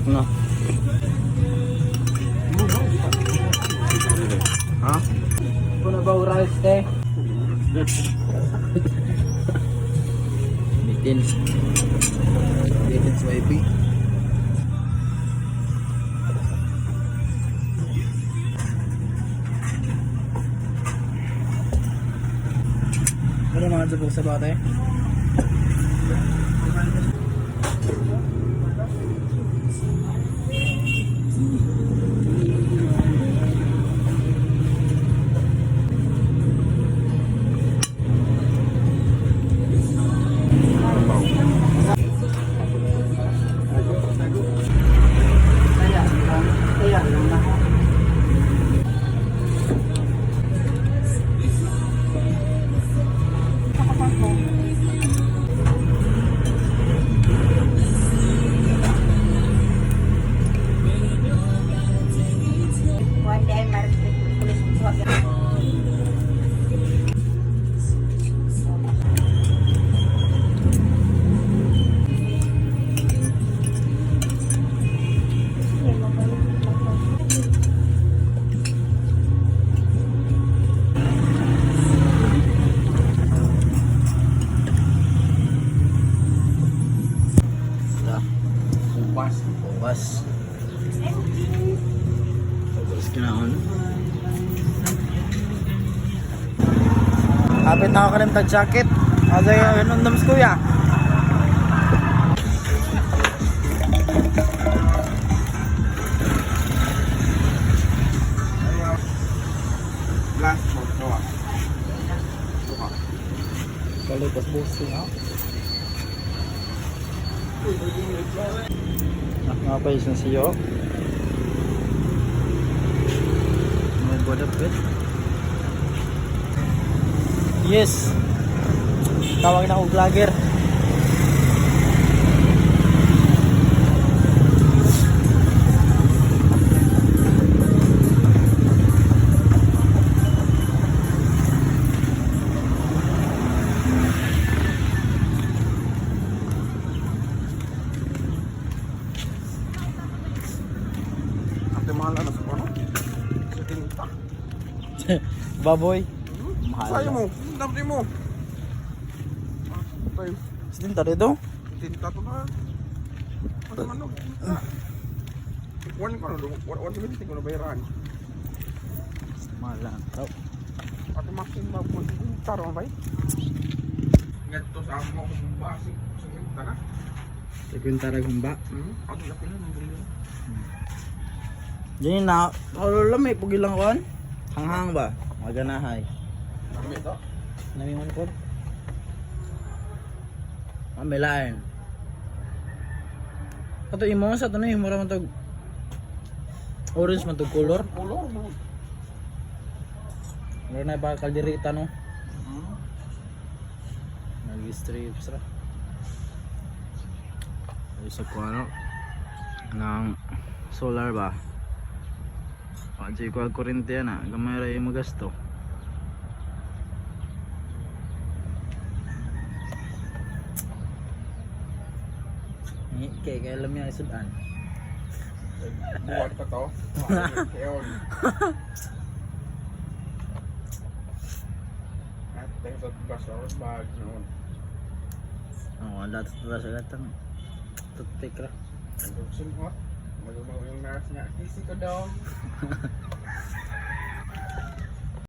Na. Ha? Puno ba rice te? Bitin. Bitin sa YP. Ano mga jubog sa bate? One day, market police. Wala. Ubas. Ubas. Ubas kinaon. Kapit na ako kanim tag jacket. Ano yung anong kuya? Last mo, gawa. Duha. Kalipas busi ha. Nga pa isang siyo. May bodapit. Yes. Tawag na akong vlogger. Ate mahal na sa ano? Sa tinta. Baboy. Mahal. Sayo mo. Dami mo. Ah, tayo. Tinta dito? Tinta to na. Ano man no? One ko no, one one seventy ko na bayaran. Mahal lang. Tao. Ate Maxine ba po tinta ron bay? Ngadto sa amo ko basi sa tinta na. Tekwenta ra gumba. Ato na pila nang dili. Diyan na. Kalau lami pugilang kon. Hanghang ba? Maganahay. Dami to. Nami man ko. Amilain. Ato imo sa to na mura man tog orange man tog color. Color mo. Mura na ba kaldereta no? Hmm. Nag-strips ra. Ay sa ko ano ng solar ba? Pag ko ang kuryente na, gamay ra yung magasto. Eh, kay kay alam niya isudan. Buhat pa to. Keon. Ate sa baso bag noon. Oo, oh, lahat sa sa gatang. Toothpick ra. Ang simot. Magumaw yung nurse nga. Easy ko daw.